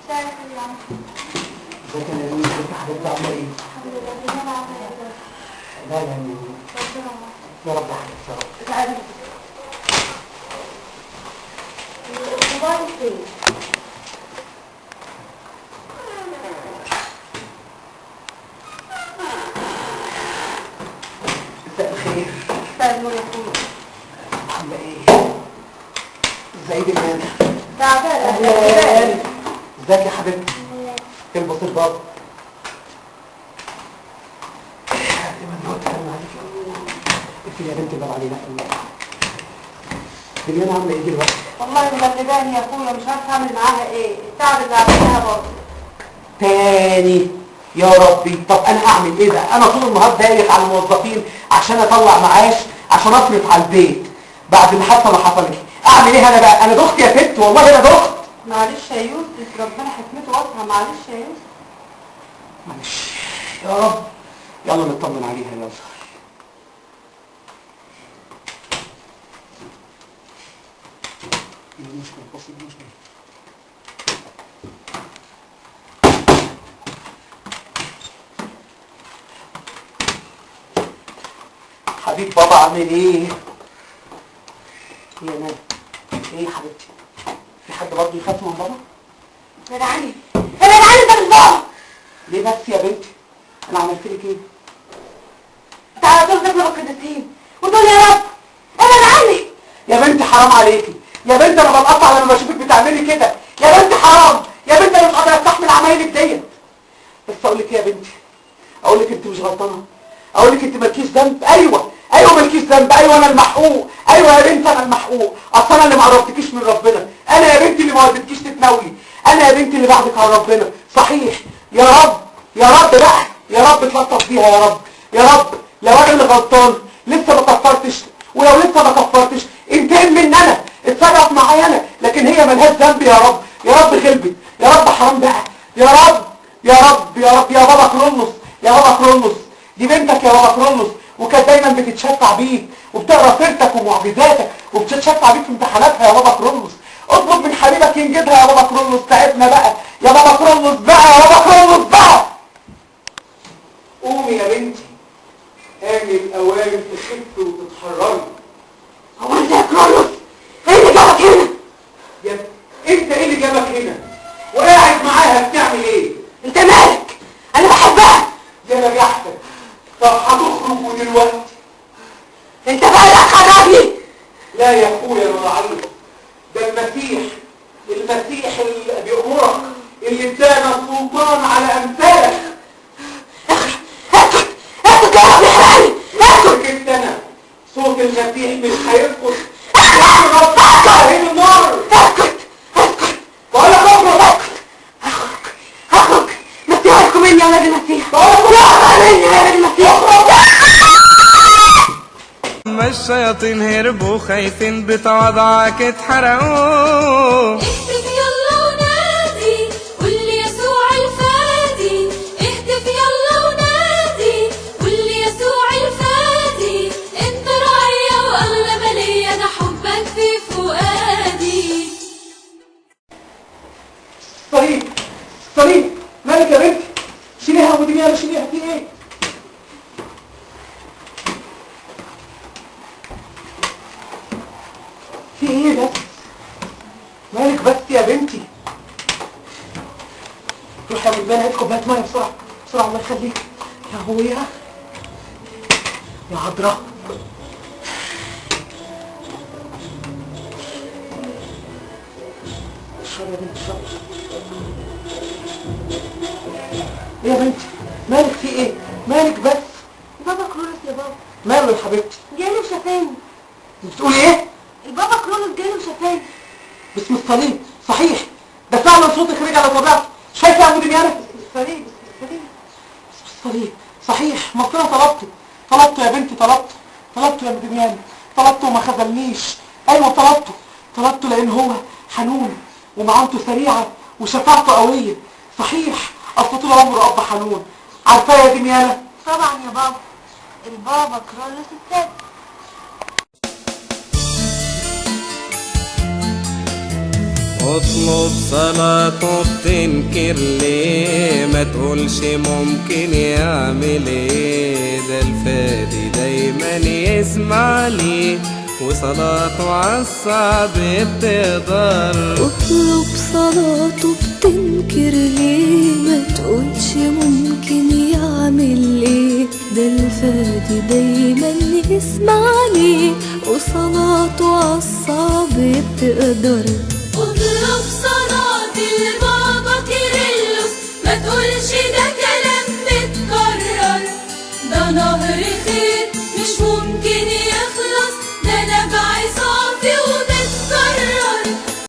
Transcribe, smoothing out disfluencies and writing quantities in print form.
مساء الخير يا عم. ازيك يا نرمين؟ ازيك يا حبيبتي، عامله ايه؟ الحمد لله. دميانة عامله ايه دلوقتي؟ لا يعني ربنا معاك يا رب يا حبيبتي يا رب. تعالي. الموبايل فين؟ مساء الخير. مساء النور يا اخويا. عامله ايه؟ ازاي دميانة؟ تعبانة. اهلا، ازيك يا حبيبتي؟ البس البابا. اقفل يا بنت الباب علينا. دميانة عامله ايه دلوقتي؟ والله مغلباني يا اخويا، مش عارفه اعمل معاها ايه، التعب اللي عملناها برضه. تاني يا ربي، طب انا اعمل ايه بقى؟ انا طول النهار دايخ على الموظفين عشان اطلع معاش عشان اصرف على البيت بعد الحادثة اللي حصلت لي، اعمل ايه انا بقى؟ انا دخت يا ست، والله انا دخت. معلش يا يوسف، ربنا حكمته واسعة. معلش يا يوسف. معلش يا رب. يلا نطمن عليها يلا. حبيب بابا عامل ايه؟ يا نادي ايه يا حبيبتي؟ في حد برضه يخاف من بابا؟ ابعد عني، ابعد عني، انت مش بابا. ليه بس يا بنتي؟ انا عملت لك ايه؟ انت على طول تطلب القديسين وتقول يا رب ابعد عني. يا بنتي حرام عليكي يا بنتي، انا بتقطع لما بشوفك بتعملي كده يا بنتي، حرام يا بنتي، انا مش قادرة استحمل عمايلك ديت. بس اقول لك ايه يا بنتي؟ اقول لك انت مش غلطانة، اقول لك انت مالكيش ذنب. ايوه ايوه مالكيش ذنب، ايوه انا المحقوق، ايوه يا بنتي انا المحقوق، اصل انا اللي ما قربتكيش من ربنا، انا يا بنتي اللي ما وديتكيش تتناولي، انا يا بنتي اللي بعدك على ربنا. صحيح يا رب، يا رب بقى، يا رب تلطف بيها يا رب، يا رب لو انا اللي غلطان لسه ما كفرتش، ولو لسه ما كفرتش انتقم مني انا، اتصرف معايا انا، لكن هي مالهاش ذنب يا رب، يا رب غلبت يا رب، حرام بقى يا رب، يا رب يا رب. يا بابا كرولوس، يا بابا كرولوس، دي بنتك يا بابا كرولوس، وكانت دايما بتتشفع بيك وبتقرا سيرتك ومعجزاتك وبتتشفع بيك في امتحاناتها يا بابا كرولوس. اطلب من حبيبك ينجدها يا بابا كرولوس، تعبنا بقى يا بابا كرولوس بقى، يا بابا كرولوس بقى. قومي يا بنتي، قامي الاوان تخف وتتحرري. هو انت يا كرولوس ايه اللي جابك هنا؟ يا انت ايه اللي جابك هنا؟ وقاعد معاها بتعمل ايه؟ انت مالك؟ انا بحبها. يا نجاحتك، طب هتخرج ودلوقتي؟ انت بقى خرجني. لا يا اخويا انا ضعيف، ده المسيح، المسيح اللي بيأمرك، اللي ادانا السلطان على امثالك. اسكت اسكت يا رب احرقني، اسكت. سكت انا، صوت المسيح مش هيسكت. اسكت النار. اسكت اسكت، بقول لك اخرج. اسكت، اخرج اخرج، مسيحكم مني يا ولاد المسيح، يا مني يا ولاد المسيح. ما الشياطين هربوا خايفين بتواضعك اتحرقوا. اهتف يلا ونادي قول ليسوع الفادي، اهتف يلا ونادي قول ليسوع الفادي، انت راعية واغلى مالية، انا حبك في فؤادي. صليب صليب، مالك يا بنتي؟ شيليها يا ابو دميانة، شيليها، في ايه؟ في ايه بس؟ مالك بس يا بنتي؟ روح يا ابو دميانة هات كوباية مية بسرعة بسرعة الله يخليك يا ابويا يا عذراء. اشربي يا بنتي اشربي. ايه يا بنتي؟ مالك في ايه؟ مالك بس؟ بابا كرولوس يا بابا. ماله يا حبيبتي؟ جاله شفاني. انت بتقولي ايه؟ البابا كرولوس جاله شفاني. باسم الصليب، صحيح ده فعلا صوتك رجع لطبيعته. شايفه يا ابو دميانة؟ باسم الصليب، باسم الصليب، باسم الصليب، صحيح. ما انا طلبته، طلبته يا بنتي، طلبته، طلبته يا ابو دميانة، طلبته وما خذلنيش. ايوه طلبته، طلبته لان هو حنون ومعونته سريعة وشفاعته قوية. صحيح، اصل طول عمره اب حنون. عارفاه يا دميانة؟ طبعا يا بابا، البابا كرولوس السادس. اطلب صلاته بتنكر ليه؟ ما تقولش ممكن يعمل ايه، ده الفادي دايما يسمع ليه، وصلاته عالصعب بتقدر. اطلب صلاته بتنكر ليه؟ ما تقولش ممكن يعمل ايه، ده الفادي دايما يسمع ليه، وصلاته عالصعب بتقدر. اطلب صلاة البابا كيرلس، ما تقولش